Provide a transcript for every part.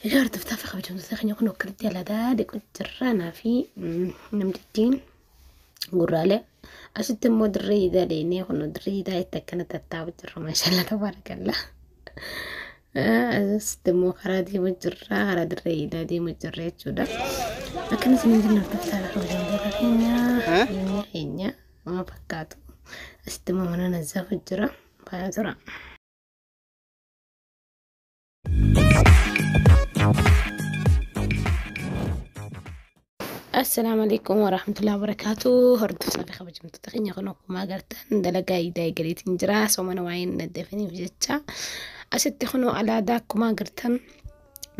Egaa hordoftaa fi kabajamtoota keenya kun akkanatti alaadaa dhiqu jirra naa fi namtittiin gurraalee asitti immoo dirree idaa dheenee kun dirree idaa itti akkana tattaa'u jirra maashaallah tabaarakallaa. Asitti immoo karaa deemu jirra karaa dirree idaa deemu jirra jechuudha. Akkana isin jenna hordoftaa fi kabajamtoota keenya keenya keenya waan fakkaatu asitti immoo mana nazzaafu jira faaya tura. Assalaamu alaikum warahmatullahi wabarakatuh. Hordoftoota fi kabajamtoota keenya kun akkuma agartan dalagaa idaa eegaleetiin jira. Soomana waa'ee naddafaniif jecha asitti kunoo alaadaa akkuma agartan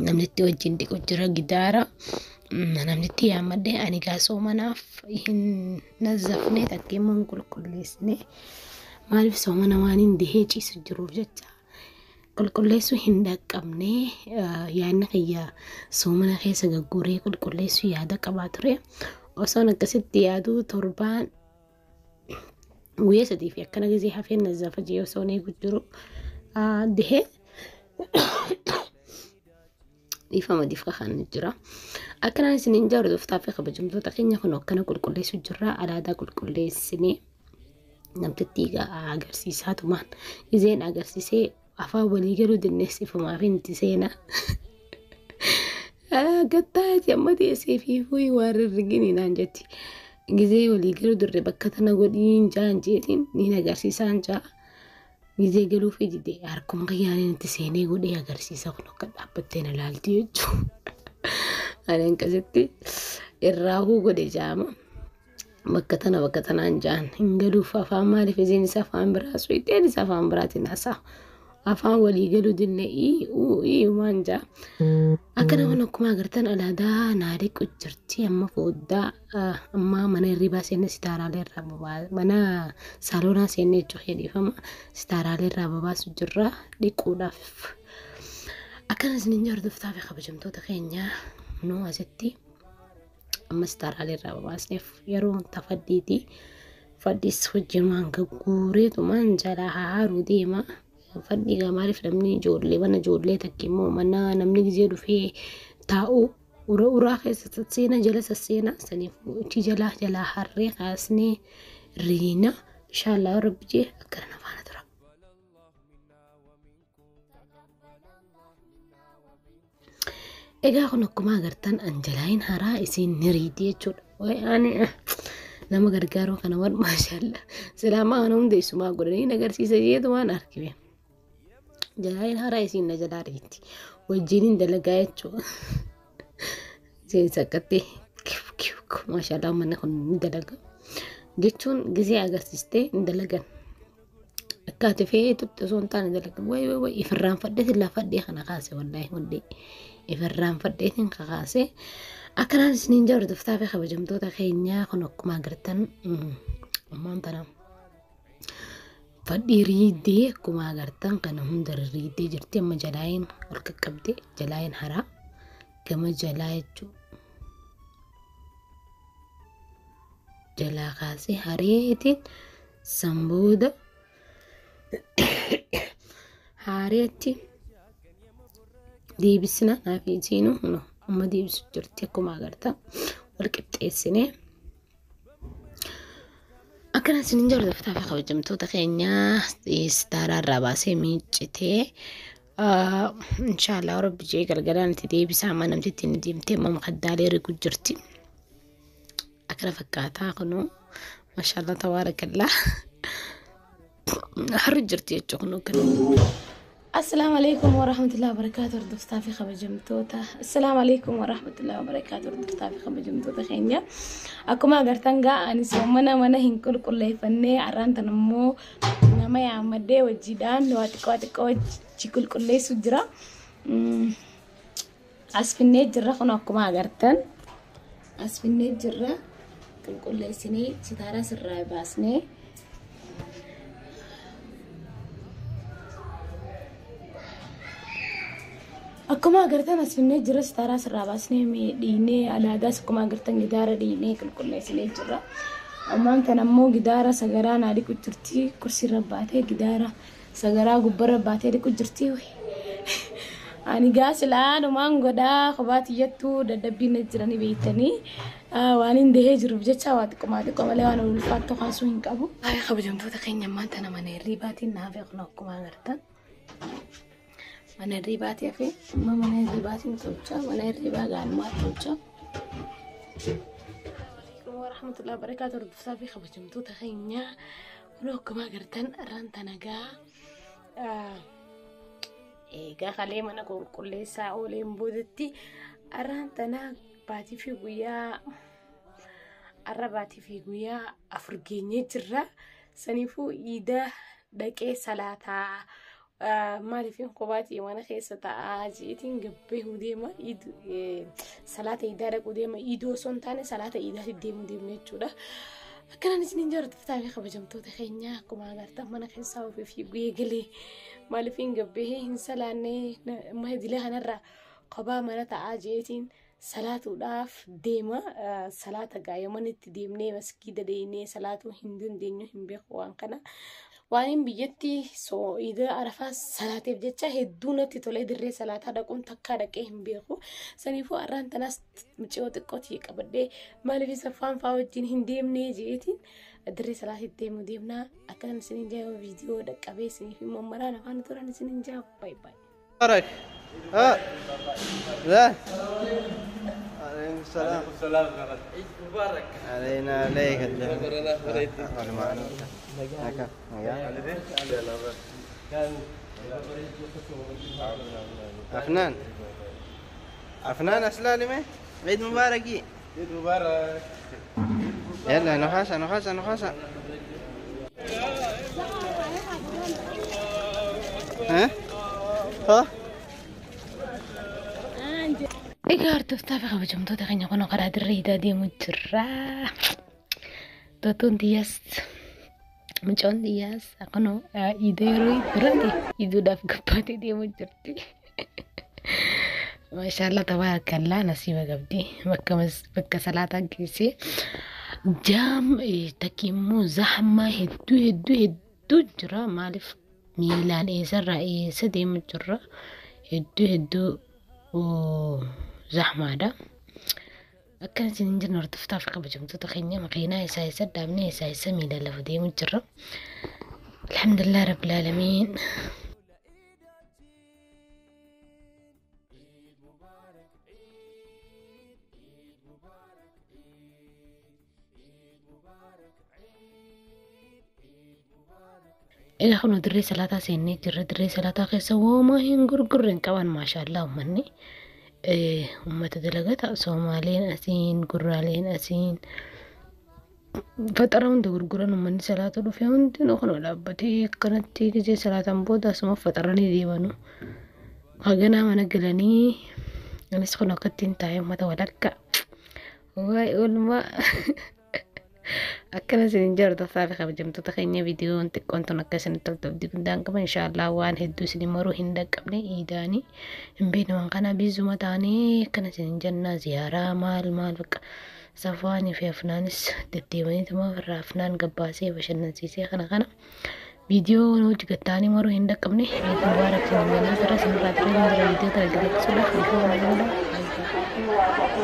namni itti wajjin dhiqu jira gidaara. Namni itti yaammadhe ani gaa soomanaaf hin nazzafne takka immoo hin qulqulleessine. Maaliif soomana waan hin dihee ciisu jiruuf jecha qulqulleessuu hin dhaqqabne yaadni kiyya soomana keessa gagguree qulqulleessuu yaada qabaa ture. Osoon akkasitti yaaduu torbaan guyyaa sadii fi akkana gisee hafeen nazzafa jee osoon eegu jiru dihee dhiifama difqa kan jira. Akkanaan isiniin jaa hordoftaa fi kabajamtoota keenya kun akkana qulqulleessuu jirra alaadaa qulqulleessinee namtittii agarsiisaa tumaan izeen agarsiisee afaan walii galuu dinnees ifumaaf hin seenaa. Gattaa amma teessee fi fuyi waan rirrigini naan jetti. Gizee walii galuu dirre bakka tana godhiin jaan jeetiin niin agarsiisaan jaa. Gizee galuu fi dide harkuma kiyyaaniin itti seenee godhee agarsiisa kun akka dhaabbattee na laalti jechuudha. Ani akkasitti irraahuu godhe jaama. Bakka tana bakka tanaan jaan hin galuuf afaan maaliif isiin isa afaan biraa suuxeen isa afaan biraatiin haasa'a. Afaan walii galuu dinne ii uu ii waan jaa. Akkana kun akkuma agartan alaadaa naariqu jirti amma fooddaa amma mana hirribaa seenne sitaaraalee irraa babaa mana saaloonaa seenne jechuun hedhiifama sitaaraalee irraa babaasu jirra dhiquudhaaf. Akkana isiniin hordoftaa fi kabajamtoota keenya nuu asitti amma sitaaraalee irraa babaasneef yeroo tafaddiiti. Faddiis hojjemaan gagguureetumaan jalaa haaruu deema. Fadhii egaa maaliif namni ijoollee mana ijoollee takka immoo mana namni gizee dhufee taa'u ura uraa keessa sasseena jala sasseena saniif ichi jalaa jalaa harree kaasnee riina inshaallah rabbi jee akkana na faana tura. Egaa kun akkuma agartan anjalaayin haraa isiin ni riiti jechuudha. Wayi ani nama gargaaruu kana waan maashaallah silaamaa kana hunda isumaa godhanii agarsiisa jeetu waan argime. Jalaayin haraa isiin na jalaa riiti. Wajjiniin dalagaa jechuudha. Isiin saqqattee kiw kiw maashaallah manni kun ni dalaga. Jechuun gisee agarsiistee hin dalagan. Akka ati feetutti osoo hin taane dalagan. Wayi wayi wayi ifirraanfadheetiin lafadhee kana kaase wallaahi hundee. Ifirraanfadheetiin kakaase. Akkanaan isiniin jaa hordoftaa fi kabajamtoota keenyaa kun akkuma agartan ammaan tana fadhii riidee akkuma agartan kana hunda riidee jirti amma jalaayin ol qaqqabde jalaayin haraa gama jalaa jechuudha. Jalaa kaasee hareetiin san booda haareetti deebisna naaf isiinu amma deebisu jirti akkuma agartan wal qixxeessinee. Akkana isinin hordoftaa fi kabajamtoota keenyaa sitaaraa irraa baasee miiccitee inshaallah rabbi jee galgalaan itti deebisaa amma namtitti ni deemtee amma makaddaalee rigu jirti. Akkana fakkaataa kunuu maashaallah tabaarakallah harri jirti jechuudha kunuu kana. Assalaamu alaikum warahmatullahi wabarakatuh hordoftaa fi kabajamtoota. Assalaamu alaikum warahmatullahi wabarakatuh hordoftaa fi kabajamtoota keenya. Akkuma agartan gaa ani soomana mana hin qulqulleeffannee har'aan tan immoo nama yaammadee wajjiidhaan waa xiqqoo xiqqoo wajji qulqulleessu jira. As finnee jirra kun akkuma agartan. As finnee jirra qulqulleessinee sitaaraa sirraa baasnee. Akkuma agartan as finnee jirra sitaaraa sirraa baasnee dhiinee alaadaas akkuma agartan gidaara dhiinee qulqulleessinee jirra. Ammaan kana immoo gidaara sagaraa naa dhiqu jirti kursiirra baatee gidaara sagaraa gubbarra baatee dhiqu jirti. Ani gaa silaa numaan godhaa kophaa tiyyattuu dadhabbiin jiranii beektanii waan hin dahee jiruuf jecha waa xiqqoo xiqqoo malee waan ulfaattuu kaasuu hin qabu. Ay kabajamtoota keenya ammaan tana mana hirribaatiin naaf eegnu akkuma agartan. Mana hirribaatii hafe amma mana hirribaatiin tolcha mana hirribaa gaanumaa tolcha. Warahmatullahi wabarakatuh hordoftoota fi kabajamtoota keenya kun akkuma agartan ranta nagaa. Egaa kalee mana qulqulleessaa ooleen boodatti arraan tana baatii fi guyyaa arra baatii fi guyyaa 4 geenyee jirra. Saniifuu iida dhaqee salaataa maaliif kophaatii mana keessa taa'aa ji'iitiin gabbee deema salaata iidaa dhaquu deema iidoo osoo hin taane salaata iidaatti deemuu deemna jechuudha. Akkanaan isiniin jaallattoota fi kabajamtoota keenya akkuma agartan mana keessaa ofii fi guyyaa galee maaliif hin gabbee hin salaanne madilee kanarraa kophaa mana taa'aa ji'iitiin salaatuudhaaf deema. Salaata gaayoo itti deemnee maskiida deemnee salaatuu hin dandeenyu hin beeku waan kana. Waan hin biyyatti iida arafaa salaateef jecha hedduu natti tolee dirree salaataa dhaquun takkaa dhaqee hin beeku. Saniifuu har'aan tanaas mucayyoo xiqqootii qabadhee maaliif saffaan fa'aa wajjin hin deemnee jeetiin dirree salaatitti deemuu deemnaa. Akkanaan isiniin jaa viidiyoo dhaqqabee isiniif immoo maraan afaan turan isiniin jaa baay'ee baay'ee. مبارك. ها لا عليكم السلام. السلام. عيد مبارك. علينا عليك. أفنان أفنان أسلالمة عيد مبارك. عيد مبارك. يلا نخاسة نخاسة نخاسة. ها ها. Egaa hordoftoota fi kabajamtoota keenya kun karaa dirree iidaa deemuu jirra. Tootuun xiyyaas mucoon xiyyaas akkuma iidoo yeroo duratti iiduudhaaf gabbaatee deemuu jirti. Maashaallah tabaarakallaa nasiiba qabdi bakka salaataa geessee jaam takki immoo zahmaa hedduu hedduu hedduu jira maaliif miilaan eessarraa eessa deemuu jirra hedduu hedduu zahmaadha. Akkana isin hin jirne hordoftoota fi kabajamtoota keenya makiinaa isaa isa dhaabnee isaa isa miilaan lafa deemuu jirra. Alhamdulillah rabbil aalamiin. Egaa kun dirree salaataa seennee jirra. Dirree salaataa keessa wooma hin gurgurre hin qaban maashaallah uummanni. Uummata dalagata Soomaaleen asiin gurraaleen asiin faxara hunda gurguran uummanni salaata dhufe hundinuu kun dhaabbatee akkanatti gizee salaataan booda asuma faxaranii deemanu. Haganaa mana galanii anis kun akkattiin taa'ee uummata walakka. Waa'ee oolmaa. Akkana isin jaallattoota fi kabajamtoota keenya viidiyoon xiqqoon tun akka isinitti toltu abdii guddaan qaba. Inshaallah waan hedduu isin maruu hin dhaqqabne iidaanii hin beekne waan kana biizuma taanee akkana isin jennaa ziyaaraa maal maal bakka safaanii fi afnaanis deddeemaniituma ofirraa afnaan gabbaasee bashannansiisee kana kana viidiyoo hojii gattaanii maruu hin dhaqqabne. Eid mubaarak isin jennaa irra isinirraa turee jira viidiyoo kana gadi dhiisuudhaaf.